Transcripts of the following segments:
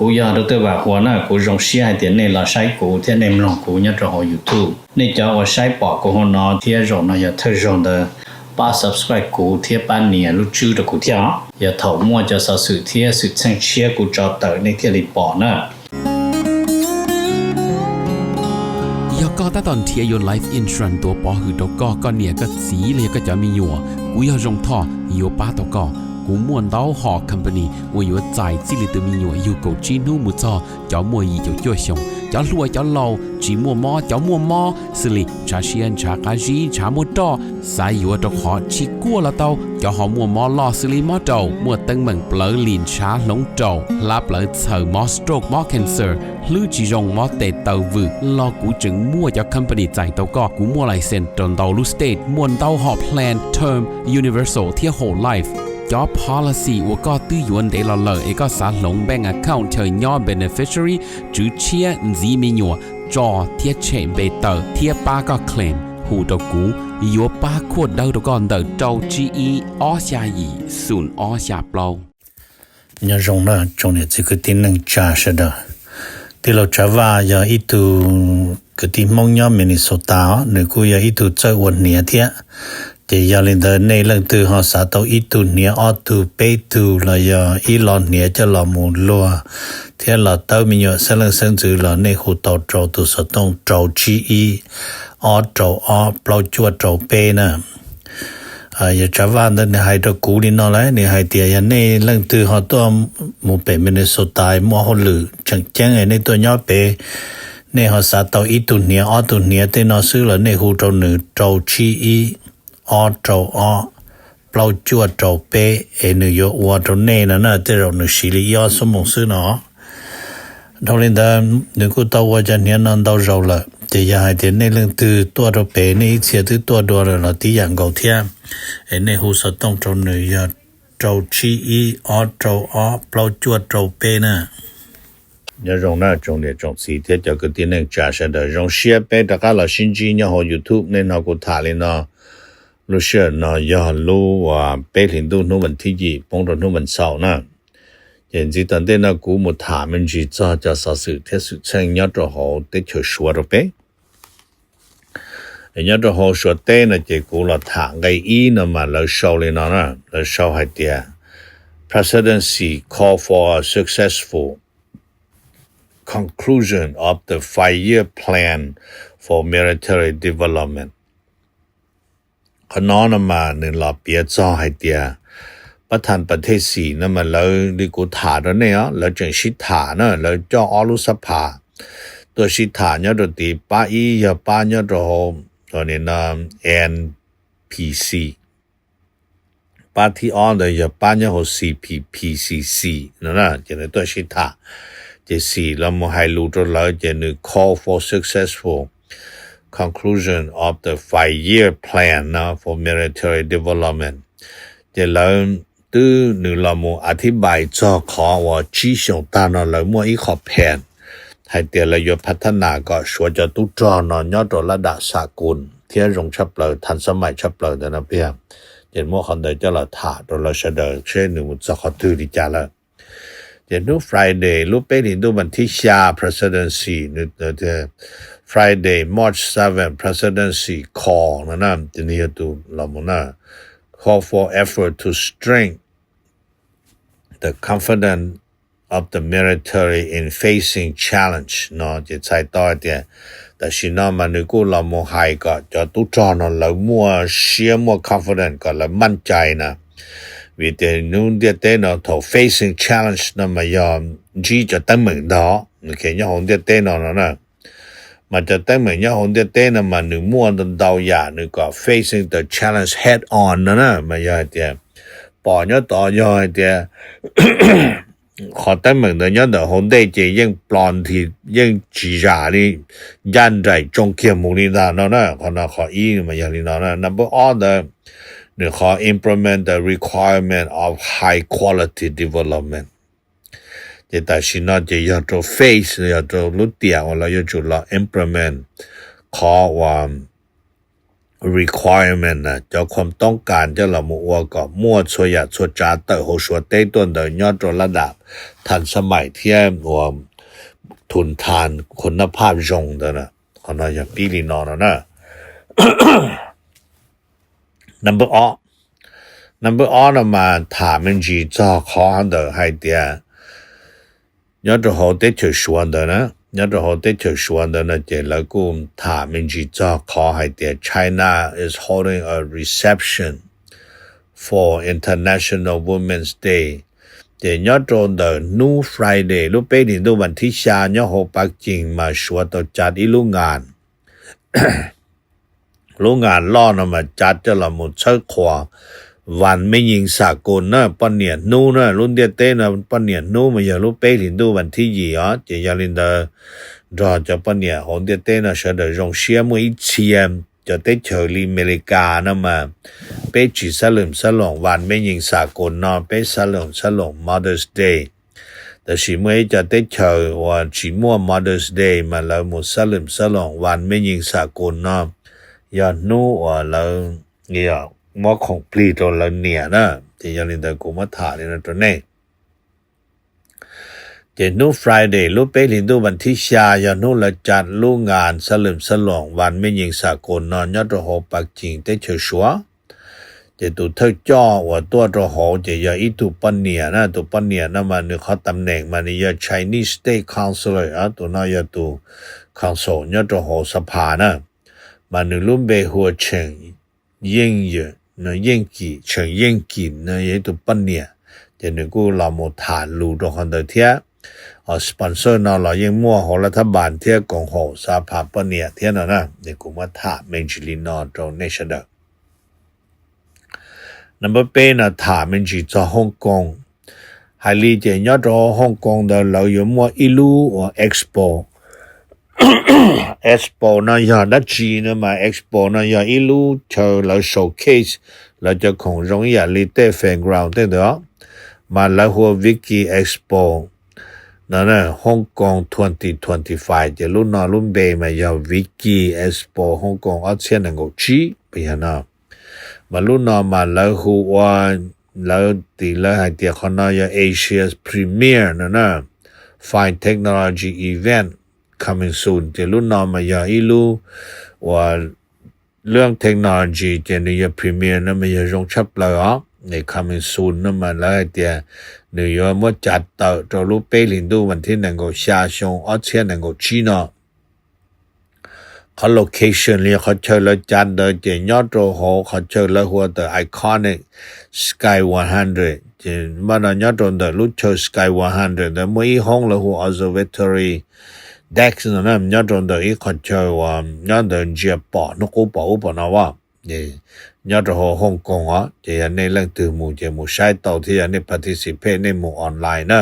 Kuv yog Dr. Vam Huas na, kuv zoo siab hais tias nej los saib kuv thiab nej mloog kuv nyob rau hauv YouTube. Nej cov uas saib pom kuv hauv no thiab zaum no yog thawj zaug ntawd, pab subscribe kuv thiab pab nias lub tswb rau kuv thiab os. Yog thaum muaj cov xov xwm thiab xwm txheej tshiab kuv tso tawm nej thiaj li pom na. Yog koj tab tom nrhiav yuav life insurance tuav pov hwm rau koj, koj niam koj txiv los yog koj cov me nyuam, kuv yog Zoo Thoj yuav pab tau koj. Kuv muaj ntau hom company uas yuav txais txij li tus me nyuam yug kaum tsib hnub mus txog cov muaj yim caum cuaj xyoos, cov hluas cov laus, tsis muaj mob cov muaj mob, xws li ntshav siab ntshav qab zib ntshav muaj roj, xav yuav rau qhov tsis kuaj los tau, cov ho muaj mob loj xws li mob raum, muaj teeb meem plawv lim ntshav hloov raum, hlab plawv txhaws, mob stroke mob cancer, hlwb tsis zoo mob tes taw vwm los kuv tseem muaj cov company txais tau koj. Kuv muaj license rau ntau lub state, muaj ntau hom plan term, universal thiab whole life. Cov policy uas koj twb yuav ntev los lawm es koj xav hloov bank account chaw nyob beneficiary, tswv tshiab, ntxiv me nyuam, tso thiab tshem npe tawm thiab pab koj claim, hu rau kuv, yuav pab khuaj dawb rau koj ntawm rau tsib ib ob xya yim xoom ob xya plaub. Nyob zoo na tsoom niam txiv kwv tij neej tsa sawv daws. Tij laug Tsav Vaj yog ib tug kwv tij Hmoob nyob Minnesota os, nws kuj yog ib tug txawj ua hniav thiab. Ces yog li ntawd nej leej twg ho xav tau ib tug hniav ob tug peb tug los yog ib lo hniav coj los mus luag thiab los tawb me nyuam xeeb leej xeeb ntxwv los nej hu tau rau tus xov tooj rau tsib ib ob rau ob plaub cuaj rau peb na. Yog Tsav Vaj ntawd nws hais rau kuv li no lawm, nws hais tias yog nej leej twg ho tuaj mus pem Minnesota muaj hauj lwm tseem ceeb nej tuaj nyob pem, nej ho xav tau ib tug hniav ob tug hniav tej no xwb los nej hu rau nws rau tsib ib ob rau ob plaub cuaj rau peb es nws yuav ua rau nej no na, tej zaum nws siv li ib ob xuab moos xwb no. Dhau li ntawd nws kuj tau ua cov hniav no ntau zaus lawm, ces yog hais tias nej leej twg tuaj rau pem nej ib txhia twb tuaj dua lawm los tib yam nkaus thiab, es nej hu xov tooj rau nws yog rau tsib ib ob rau ob plaub cuaj rau peb na. Nyob zoo na tsoom niam tsoom txiv thiab cov kwv tij neej tsa sawv daws, zoo siab peb rov qab los sib ntsib nyob hauv YouTube. Nej hnov kuv tham li no, lub sij hawm no yog lub peb hlis ntuj hnub vas thib yim poob rau hnub vas xaum na. Ces ntxiv tom ntej no kuv mus tham me ntsis txog cov xov xwm thiab xwm txheej nyob rau hauv teb chaws Suav rau peb. Nyob rau hauv Suav teb no ces kuv los tham nqe ib no mas lawv sau li no na, lawv sau hais tias Presidency call for a successful conclusion of the five-year plan for military development. Qhov no no mas nws los piav txog hais tias pab thas pas thej xim no mas lawv li kuv tham rau nej os, lawv tseem sib tham na, lawv coj ob lub xab phas tuaj sib tham nyob rau tid, pab ib yog pab nyob rau hauv N P C, pab thib ob ntawd yog pab nyob hauv C P P C C no, ces nws tuaj sib tham, ces xim los mus hais lus rau lawv ces nws call for successful conclusion of the five-year plan no for military development. Ces lawv twb nws los mus a thib npais txog qhov uas tsib xyoos tag no lawv muaj ib qho phees hais tias lawv yuav phav thab nas kom Suav cov tub rog no nyob rau lab dam xa kus thiab zoo tshaj plaws, thas xab mais tshaj plaws ntawd no peb, ces muab qhov ntawd coj los tham rau lawv sawv daws seb nws mus txog qhov twg li cas lawm. Ces hnub Friday lub peb hlis ntuj vas thib xya presidency, Friday March seven presidency call no na, ces nws yog tus los mus na, call for effort to strengthen the confidence of the military in facing challenge no ces txhais tau hais tias tam sim no mas nws kuj los mus hais kom cov tub rog no lawv muaj siab muaj confidence kom lawv maj cai na. Vim tias hnub ntiaj teb no thaum facing challenge no mas yog ntsib cov teeb meem ntag, nyob hauv ntiaj teb no no na. Mas cov teeb meem nyob hauv ntiaj teb no mas nws muaj ntau yam nws kom facing the challenge head on no na, mas yog hais tias pom nyob tod yog hais tias qhov teeb meem ntawd nyob ntawm hauv ntej ces yeej plo nthi, yeej tsis zam li, ncaj nraim tsoo kiag mus li ntag no na. Qhov no qhov ib mas yog li no na. Number ob ntawd nws qhov implement the requirement of high quality development. Ces tam sim no ces yog rau phase, yog rau lub tiam uas lawv yuav tsum los implement qhov uas requirement, cov khuam toob kas coj los mus ua kom muaj txhua yam txhua tsav tawm hauv Suav teb tuaj ntawd nyob rau lab dam than xa maim thiab uas thun than khun nab phaj zoo ntawd. Qhov no yog pib li no no na. Number ob, number ob no mas tham me ntsis txog qhov ntawm hais tias nyob rau hauv teb chaws Suav ntawd na, nyob rau hauv teb chaws Suav ntawd no ces lawv kuj tham me ntsis txog qhov hais tias China is holding a reception for International Women's Day. Ces nyob rau ntawm hnub Friday lub peb hlis ntuj vas thib xya nyob hauv Pav Cees mas Suav tau cav ib lub ngas, lub ngas loj no mas cav coj los mus txhawb qhuas vas me nyees xa koos na, poj niam hnub na, lub ntiaj teb no poj niam hnub mas yog lub peb hlis ntuj vas thib yim os. Ces yog li ntawd nrog cov poj niam hauv ntiaj teb no sawv daws zoo siab muaj ib txhia cov teb chaws li Amelikas no mas peb tsis xab lwm xab loom vas me nyees xa koos no, peb xab lwm xab loom Mother's Day. Tab sis muaj ib co teb chaws uas tsis muaj Mother's Day mas lawv mus xab lwm xab loom vas me nyees xa koos no, yog hnub uas lawv muab khoom plig rau lawv niam na. Ces yog li ntawd kuv muab tham li no rau nej. Ces hnub Friday lub peb hlis ntuj vas thib xya yog hnub lawv cav lub ngas xab lwm xab loom vas me nyees xa koos no nyob rau hauv Pav Cees teb chaws Suav. Ces tus thawj coj uas tuaj rau hauv ces yog ib tug poj niam na, tus poj niam no mas nws qhov tam neem mas nws yog Chinese State Councilor, tus no yog tus council nyob rau hauv xab phas na, mas nws lub npe hu ua Cheem Yeej, Yeej Kim, Cheem Yeej Kim no yog ib tug poj niam. Ces nws kuj los mus tham lus rau qhov ntawd thiab. Sponsor no los yeej muaj hauv lav thab npas thiab koom haum xab phas poj niam thiab no na. Ces kuv muab tham me ntsis li no rau nej sawv daws. Number peb no tham me ntsis txog Hong Kong. Hais li ces nyob rau Hong Kong ntawd lawv yuav muaj ib lub uas expo. Expo no yog dab tsi no mas expo no yog ib lub chaw lawv showcase lawv cov khoom zoo ib yam li tej fairground tej ntawd os. Mas lawv hu ua Viki Expo no, Hong Kong twenty twenty-five, ces lub no lub npe mas yog Viki Expo Hong Kong ob txhiab nees nkaum tsib puas yog no. Mas lub no mas lawv hu ua, lawv tim lawv hais tias qhov no yog Asia's premier no na, fine technology event coming soon. Ces lub no mas yog ib lub uas lub technology ces nws yog premier no mas yog zoo tshaj plaws os. Coming soon no mas lawv hais tias nws yuav muab cav tawm rau lub peb hlis ntuj vas thib nees nkaum xya xyoo ob txhiab nees nkaum tsib no. Qhov location li qhov chaw lawv cav ntawd ces nyob rau hauv qhov chaw lawv hu ua the iconic Sky one hundred. Ces mas no nyob rau ntawm lub chaw Sky one hundred ntawd muaj ib hoob lawv hu ua observatory deck no na, nyob rau ntawm ib qhov chaw uas nyob ntawd ntsia pom hnub qub pom ub pom no as. Nyob rau hauv Hong Kong os, ces yog nej leej twg mus ces mus saib tau thiab, yog nej participate nej mus online na.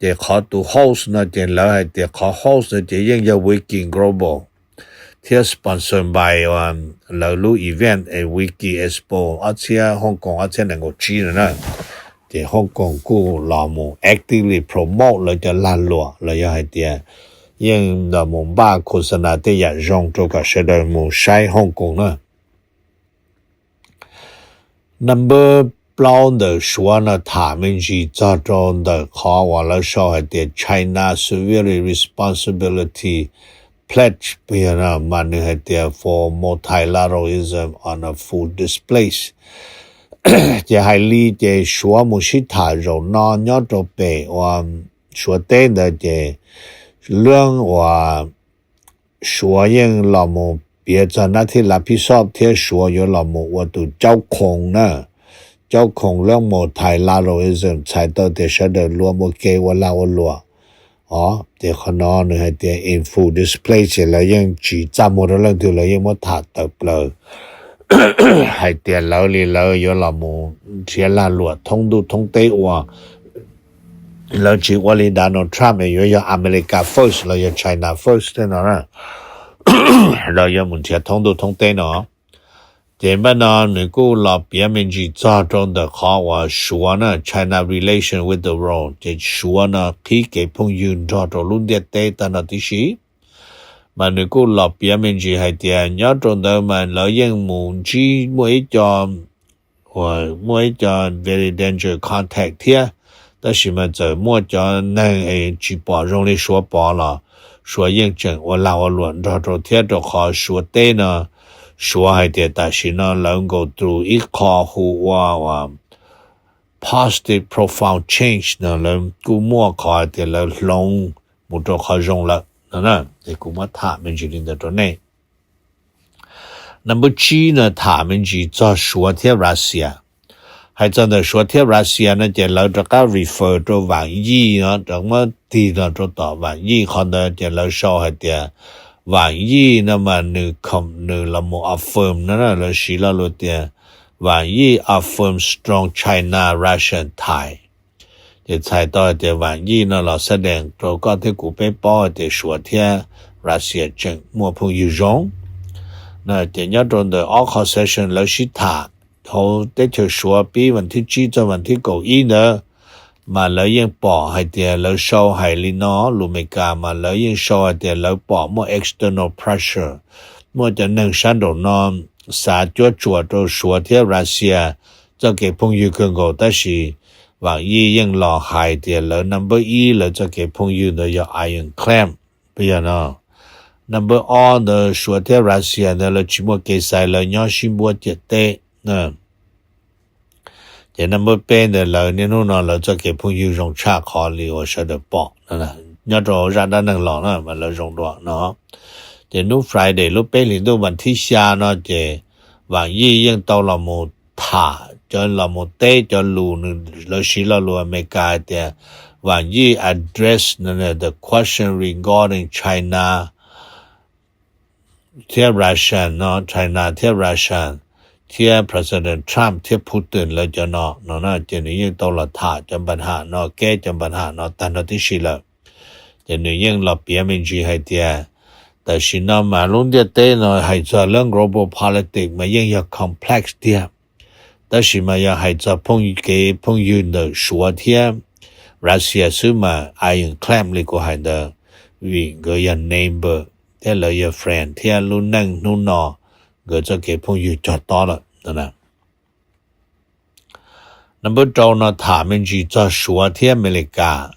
Ces qhov tus host no ces lawv hais tias qhov host no ces yeej yog Viki Global thiab sponsor by lawv lub event es Viki Expo ob txhiab Hong Kong ob txhiab nees nkaum tsib no na. Ces Hong Kong kuj los mus actively promote lawv cov lag luam los yog hais tias yeej los mus npaj khos nas tej yam zoo rau kom sawv daws mus saib Hong Kong na. Number plaub ntawm Suav no tham me ntsis txog rau ntawm qhov uas lawv sau hais tias China Sovereign Responsibility Pledge, mas nws hais tias for multilateralism on a full display. Ces hais li ces Suav mus sib tham zaum no nyob rau pem uas Suav teb ntawd ces lub uas Suav yeej los mus piav txog nab thib lav phib xob thiab Suav yuav los mus ua tus caub khoom na. Caub khoom lub multilateralism txhais tau tias sawv daws luag ua ke ua lag ua luam os. Ces qhov no nws hais tias in full display ces lawv yeej tsis txaj muag rau leej twg, lawv yeej muab tham tawm plaws hais tias lawv li lawv yuav los mus nrhiav lag luam thoob ntuj thoob teb ua. Lawv tsis ua li Donald Trump es yuav yog America first los yog China first tej no na. Lawv yuav mus nrhiav thoob ntuj thoob teb no. Ces npaj no nws kuj los piav me ntsis txog rau ntawm qhov uas Suav na, China relation with the world, ces Suav no qhib kev phooj ywg nrog rau lub ntiaj teb tag no tib si. Mas nws kuj los piav me ntsis hais tias nyob rau ntawd mas lawv yeej mus ntsib muaj ib co, uas muaj ib co very dangerous contact thiab, tab sis mas txawm muaj cov neeg es tsis pom zoo li Suav pom los Suav yeej tseem ua lag ua luam nrog rau thiab, rau qhov Suav teb no, Suav hais tias tam sim no lawv go through ib qho hu ua positive profound change no, lawv kuj muaj qhov hais tias lawv hloov mus rau qhov zoo lawm no na. Es kuv muab tham me ntsis li ntawd rau nej. Number tsib no tham me ntsis txog Suav thiab Russia. Hais txog ntawm Suav thiab Russia no ces lawv rov qab refer rau Vam Yij no, rov muab tig los rau tom Vam Yij qhov ntawd ces lawv sau hais tias Vam Yij no mas nws, nws los mus affirm no na, lawv siv lo lus tias Vam Yij affirm strong China Russian tie. Ces txhais tau hais tias Vam Yij no los xab dees rau koj thiab kuv peb paub hais tias Suav thiab Russia tseem muaj phooj ywg zoo. Ces nyob rau ntawm ob qho session lawv sib tham hauv teb chaws Suav pib vas thib tsib txog vas thib kaum ib ntawd, mas lawv yeej pom hais tias lawv sau hais li no, lus Amelikas mas lawv yeej sau hais tias lawv pom muaj external pressure, muaj cov neeg sab nraum no xav cuab tsuam rau Suav thiab Russia txoj kev phooj ywg kawg nkaus, tab sis Vam Yij yeej los hais tias lawv number ib lawv txoj kev phooj ywg ntawd yog Iron Clam. Puas yog no? Number ob ntawd Suav thiab Russia ntawd lawv tsis muaj kev xaiv, lawv nyob sib npuab ciam teb. Ces number peb ntawd lawv niaj hnub no lawv txoj kev phooj ywg zoo tshaj qhov li uas sawv daws pom nyob rau zaj dab neeg los na mas lawv zoo dua no. Ces hnub Friday lub peb hlis ntuj vas thib xya no ces Vam Yij yeej tau los mus tham cov, los mus teb cov lus, lawv siv lo lus Amelikas hais tias Vam Yij address the question regarding China thiab Russian no, China thiab Russian thiab President Trump thiab Putin lawv cov no no na. Ces nws yeej tau los tham cov npa ham no, keb cov npa ham no tag nrho tib si lawm. Ces nws yeej los piav me ntsis hais tias tam sim no mas lub ntiaj teb no hais txog lub global politics mas yeej yog complex tiag, tab sis mas yog hais txog phooj, kev phooj ywg ntawm Suav thiab Russia xwb mas Iron Clam li kuv hais ntawd, vim nkawd yog neighbor thiab lawv yog friend thiab lub neej hnub no nkawd txoj kev phooj ywg cog tob lawm. Number rau no tham me ntsis txog Suav thiab Amelikas.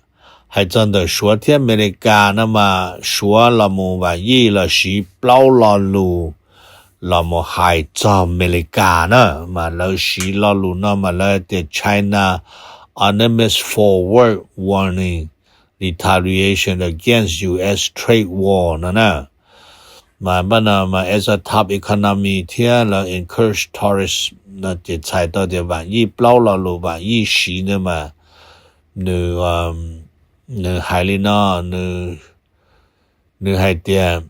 Hais txog ntawm Suav thiab Amelikas no mas Suav los mus Vam Yij los siv plaub lo lus los mus hais txog Amelikas na, mas lawv siv lo lus no mas lawv hais tias China unanimous forward warning retaliation against U S trade war no na. Mas npaj no mas as a top economy thiab lawv encourage tourist no ces txhais tau tias Vam Yij plaub lo lus Vam Yij siv ntawd mas nws, nws hais li no, nws hais tias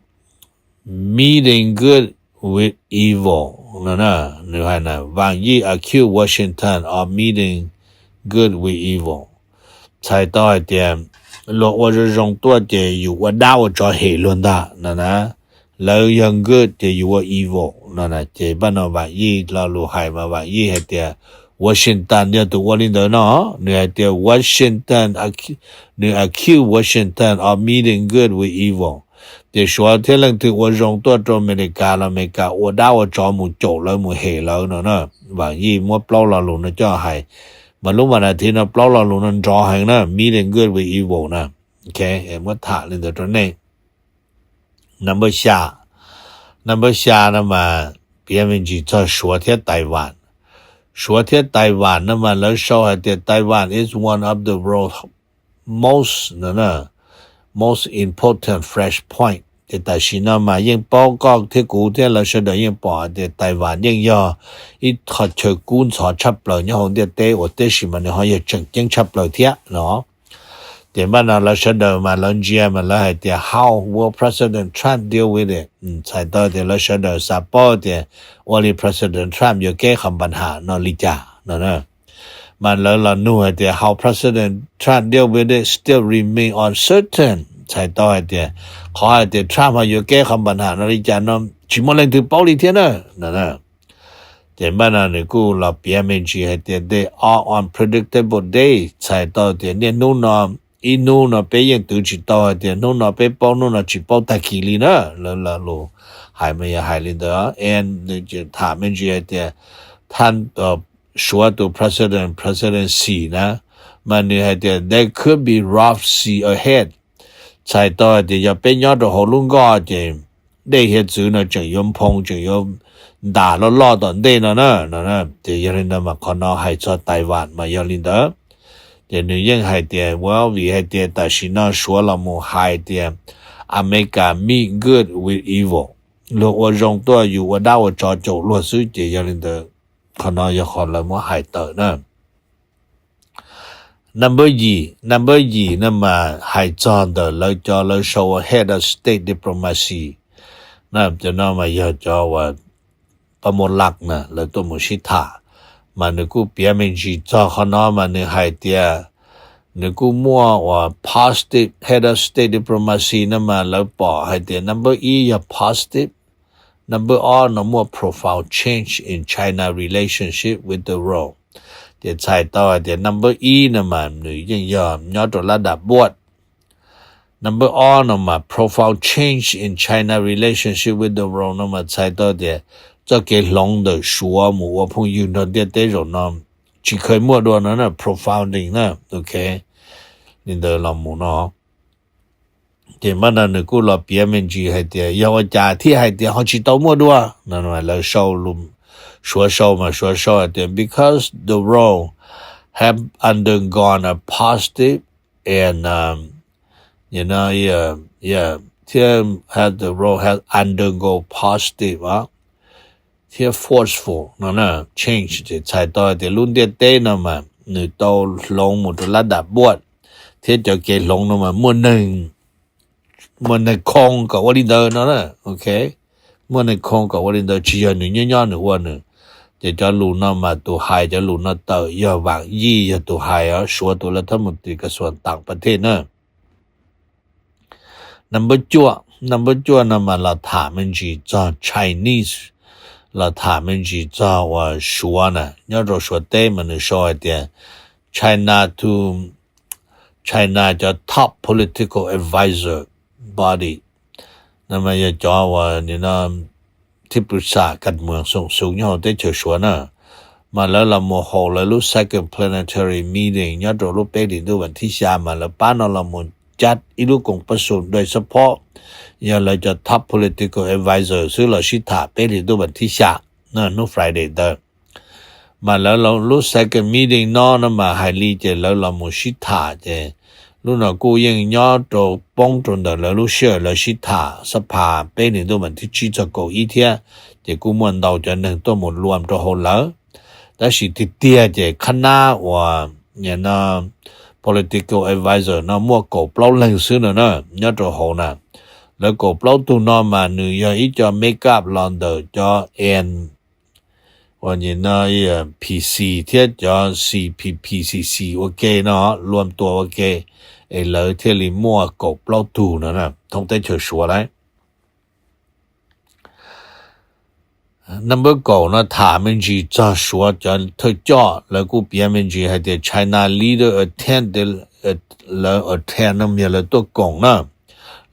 meeting good with evil no na. Nws hais na, Vam Yij accuse Washington of meeting good with evil. Txhais tau hais tias luag ua zoo zoo tuaj ces yus ua dab ua tsov hem luag ntag no na. Lawv yog good ces yus ua evil no na. Ces npaj no Vam Yij lo lus hais mas Vam Yij hais tias Washington yog tus ua li ntawd no. Nws hais tias Washington, nws accuse Washington of meeting good with evil. Ces Suav thiab leej twg ua zoo tuaj rau Amelikas los Amelikas ua dab ua tsov mus caum lawv mus hem lawv no na. Vam Yij muab plaub lo lus no coj hais, mas lub mas nas thiv no plaub lo lus no nrov heev na, meeting good with evil na. Ok, muab tham li ntawd rau nej. Number xya, number xya no mas piav me ntsis txog Suav thiab Taiwan. Suav thiab Taiwan no mas lawv sau hais tias Taiwan is one of the world most no na, most important flashpoint. Ces tam sim no mas yeej paub, koj thiab kuv thiab lawv sawv daws yeej pom hais tias Taiwan yeej yog ib qho chaw kub ntxhov tshaj plaws nyob hauv ntiaj teb uas tab sis mas nws ho yog tseem ceeb tshaj plaws thiab no. Ces npaj no lawv sawv daws mas lawv ntsia mas lawv hais tias how will President Trump deal with it? Txhais tau tias lawv sawv daws xav paub tias ua li President Trump yuav keb qhov npa ham no li cas no. Mas lawv los nug hais tias how President Trump deal with it still remain uncertain. Txhais tau hais tias qhov hais tias Trump ho yuav keb qhov npa ham no li cas no tsis muaj leej twg paub li thiab na no. Ces npaj no nws kuj los piav me ntsis hais tias they are unpredictable days. Txhais tau tias niaj hnub no ib hnub no peb yeej twv tsis tau hais tias hnub no peb paub hnub no tsis paub tag kis li na. Lawv lo lus hais mas yog hais li ntawd. And nws tham me ntsis hais tias tha Suav tus president, President Xi na, mas nws hais tias there could be rough sea ahead. Txhais tau hais tias yog peb nyob rau hauv lub nkoj ces dej hiav txwv no tseem yuav nphoo, tseem yuav ntas loj loj tom ntej no na. Ces yog li ntawd mas qhov no hais txog Taiwan mas yog li ntawd. Ces nws yeej hais tias ua vim hais tias tam sim no Suav los mus hais tias America meet good with evil, luag ua zoo tuaj yus ua dab ua tsov caum luag xwb. Ces yog li ntawd qhov no yog qhov lawv muab hais tawm na. Number yim, number yim no mas hais txog ntawm lawv cov lawv sau ua head of state diplomacy na. Cov no mas yog cov uas pab muaj laj na, lawv tuaj mus sib tham, mas nws kuj piav me ntsis txog qhov no mas nws hais tias nws kuj muaj uas positive head of state diplomacy no mas lawv pom hais tias number ib yog positive, number ob no muaj profound change in China relationship with the world. Ces txhais tau hais tias number ib no mas nws yeej yog nyob rau lab dam buaj. Number ob no mas profound change in China relationship with the world no mas txhais tau tias txoj kev hloov ntawm Suav mus ua phooj ywg nrog ntiaj teb zaum no tsis kheev muaj dua no na, profounding na, ok. Li ntawd los mus no ces mas no nws kuj los piav me ntsis hais tias yog ua cas thiaj hais tias ho tsis tau muaj dua no. Lawv sau, Suav sau mas Suav sau hais tias because the world have undergone a positive and um, you know, yeah, yeah, thiab have the world have undergo positive thiab forceful no na, change ces txhais tau tias lub ntiaj teb no mas nws tau hloov mus rau lab dam buaj, thiab cov kev hloov no mas muaj neeg, muaj neeg khoo kom ua li ntawd no na, ok. Muaj neeg khoo kom ua li ntawd, tsis yog nws nyob nyob nws ua nws. Ces cov lus no mas tus hais cov lus no tawm yog Vam Yij yog tus hais os, Suav tus lawv thab mus tis kas xuam tam pas thej na. Number cuaj, number cuaj no mas los tham me ntsis txog Chinese, los tham me ntsis txog uas Suav na, nyob rau Suav teb mas nws sau hais tias China to China cov top political advisor body no mas yog cov uas nim no thib pwm xam kas mws xoom xub nyob hauv teb chaws Suav na, mas lawv los mus haus lawv lub second plenary meeting nyob rau lub peb hlis ntuj vas thib xya mas lawv pab no los mus cab ib lub koom pab xum dai support, yog lawv cov top political advisor xwb los sib tham peb hlis ntuj vas thib xya, hnub Friday ntawd. Mas lawv lub second meeting no no mas hais li ces lawv los mus sib tham ces lub no kuj yeej nyob rau poob rau ntawm lawv lub sij hawm lawv sib tham xab phas peb hlis ntuj vas thib tsib txog kaum ib thiab, ces kuj muaj ntau cov neeg tuaj mus luam rau hauv lawv. Tab sis tiag tiag ces qhab nab uas political advisor no muaj kaum plaub leeg xwb no na, nyob rau hauv na. Lawv kaum plaub tug no mas nws yog ib co make up los ntawm cov N uas nim no P C thiab cov C P P C C ua ke no, luam tua ua ke, es lawv thiaj li muaj kaum plaub tug no thoob teb chaws Suav lawm. Number kaum no tham me ntsis txog Suav cov thawj coj, lawv kuj piav me ntsis hais tias China leader attend, lawv attend no yog lawv tuaj koom na,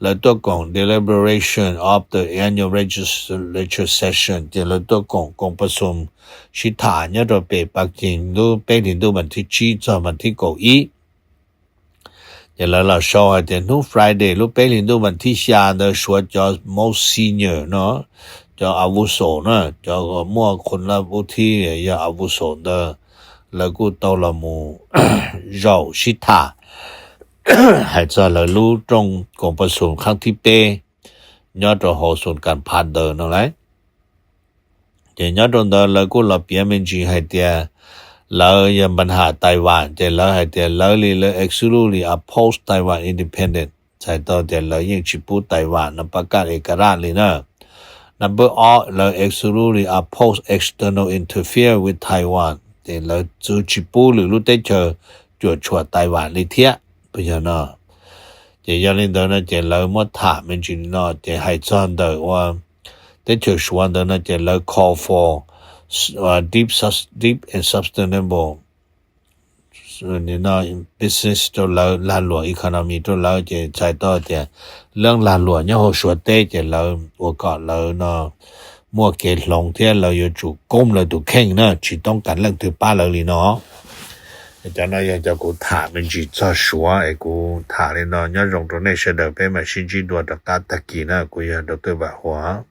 lawv tuaj koom deliberation of the annual legislature session, ces lawv tuaj koom koom pas xum sib tham nyob rau pem Pas Kis lub peb hlis ntuj vas thib tsib txog vas thib kaum ib. Ces lawv los sau hais tias hnub Friday lub peb hlis ntuj vas thib xya ntawd Suav cov most senior no, cov a vu xo na, cov muaj qhun laj ub thib yog a vu xo ntawd, lawv kuj tau los mus zaum sib tham hais txog lawv lub rooj koom pas xum qhab thib peb nyob rau hauv xum kas phas ntawd no lauj. Ces nyob rau ntawd lawv kuj los piav me ntsis hais tias lawv yog npa ham Taiwan, ces lawv hais tias lawv li lawv absolutely oppose Taiwan independence, txhais tau tias lawv yeej tsis pub Taiwan no pab kaj es ka raj li na. Number ob, lawv absolutely oppose external interfere with Taiwan, ces lawv txwv tsis pub lwm lub teb chaws cuam tshuam Taiwan li thiab. Puas yog no? Ces yog li ntawd no ces lawv muab tham me ntsis li no ces hais txog ntawm ua teb chaws Suav ntawd no ces lawv call for deep, deep and sustainable business rau lawv, lag luam economy rau lawv, ces txhais tau tias leej lag luam nyob hauv Suav teb ces lawv ua kom lawv no muaj kev hloov thiab lawv yuav tsum koob lawv tus kheej na, tsis toob kas leej twg pab lawv li no. Cov no yog cov kuv tham me ntsis txog Suav es kuv tham li no, nyob zoo rau nej sawv daws, peb mam sib ntsib dua rov qab tag kis na. Kuv yog Dr. Vam Huas.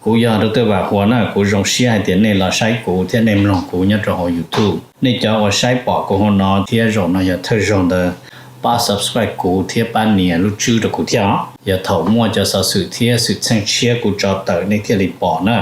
Kuv yog Dr. Vam Huas na. Kuv zoo siab hais tias nej los saib kuv thiab nej mloog kuv nyob rau hauv YouTube. Nej cov uas saib pom kuv hauv no thiab zaum no yog thawj zaug ntawd, pab subscribe kuv thiab pab nias lub tswb rau kuv thiab os. Yog thaum muaj cov xov xwm thiab xwm txheej tshiab kuv tso tawm nej thiaj li pom na.